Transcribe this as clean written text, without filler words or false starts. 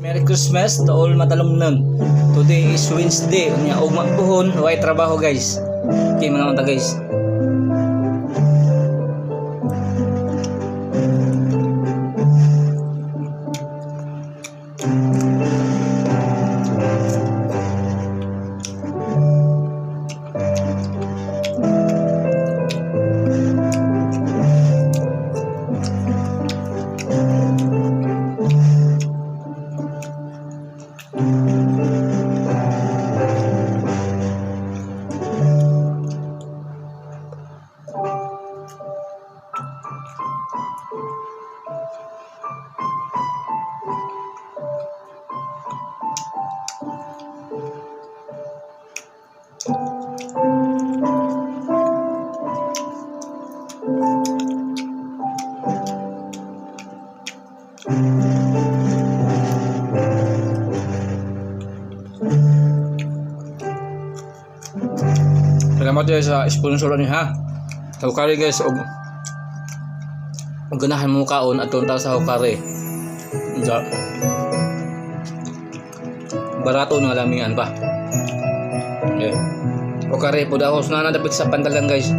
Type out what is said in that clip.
Merry Christmas to all matalomnon. Today is Wednesday. Unya ugma puhon, way trabaho, guys. Okay, mga unta, guys. Salamat guys sa sponsor ni ha. Sa Hukari, guys, og og ganahan mo kaon atong ta sa Hukari. Ja. Barato nga lamian pa. Okay. Hukari po daw na dapit sa Pantalan, guys.